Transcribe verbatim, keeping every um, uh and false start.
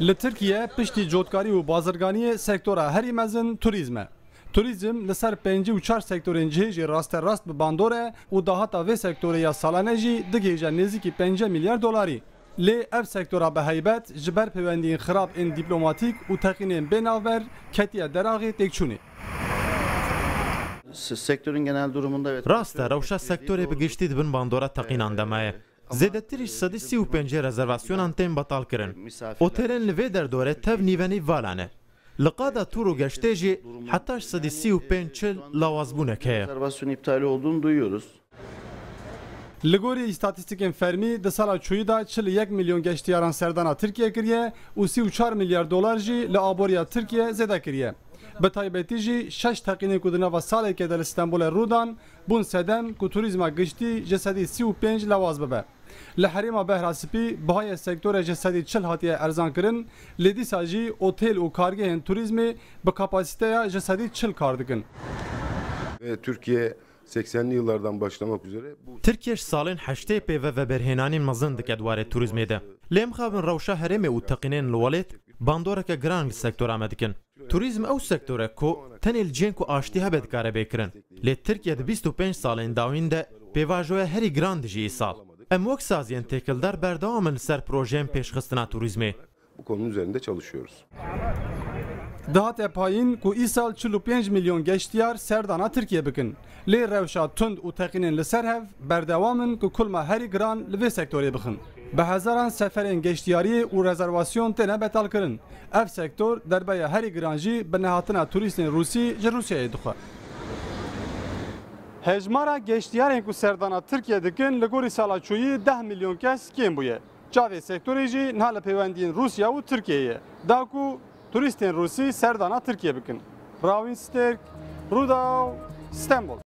Li Tirkiye piştî cotkarî û bazirganiyê sektora herî mezin turîzm e. Turîzm li ser pêncî û çar sektorên cihê jî rasterast bi bandor e û dahata vê sektorê ya salane jî digihêje nêzîkî pêncî milyar dolarî. Lê ev sektora bi heybet ji ber pêwendiyên xirab ên dîplomatîk û teqînên bê navber ketiye deraxê têkçûnê. Sektörün genel durumunda, evet. Rast e, rewşa sektorê bi giştî di bin bandora teqînan de maye. Zêdetirî ji sedî sî û pêncê rezervasyonan tên betalkirin. Otelên li vê derdorê tev nîvenîv vala ne. Li qada tûr û geştê jî heta ji sedî sî û pênc çil lawazbûnek heye. Rezervasyon iptali olduğunu duyuyoruz. Li gorî îstatîstîkên fermî, di sala çûyî de çil û yek milyon geştiyaran serdana Tirkiye kiriye û sî û çar milyar dolar jî li aboriya Tirkiye zêde kiriye. Bi taybetî jî şeş teqînên ku di nava salekê de li Stenbolê rû dan, bûn sedem ku turîzma giştî ji sedî sî û pênc lewaz bibe. Li herêma Behra Spî bihayê sektorê ji sedî çil hatiye erzankirin, lê dîsa jî otêl û kargehên turîzmê bi kapasîteya ji sedî çil kar dikin. Ve Türkiye seksenli yıllardan başlamak üzere bu Tirkiye ji salên heştê pê ve veberhênanên mezin dike di warê turîzmê de. Lê mixabin rewşa herêmê û teqînên li welêt bandoreke giran li sektora me dikin. Turîzm ew sektor e ku tenê li cihên ku aştî hebe dikare bê kirin. Lê Tirkiye di bîst û pênc salên dawîn de pêvajoya herî giran dijî îsal. Em wek saziyên têkildar berdewam in li ser projeyên pêşxistina turîzmê. Bu konunun üzerinde çalışıyoruz. Dihate payîn ku îsal çil û pênc milyon geştiyar serdana Tirkiye bikin. Lê rewşa tund û teqînên li ser hev berdewam in ku kulma herî giran li vê sektorê bixin. Bi hezaran seferên geştiyariyê û rezervasyon têne betalkirin. Ev sektor derbeya herî giran jî bi nehatina turîstên Rûsî ji Rûsyayê dixwe. Hejmara geştiyarên ku serdana Tirkiye dikin li gorî sala çûyî deh milyon kes kêm bûye. Çavê sektorê jî niha li pêwendiyên Rûsya û Tirkiyeyê ye, da ku turîstên Rûsî serdana Tirkiye bikin. Rawîn Sterk, Rûdaw, Stenbol.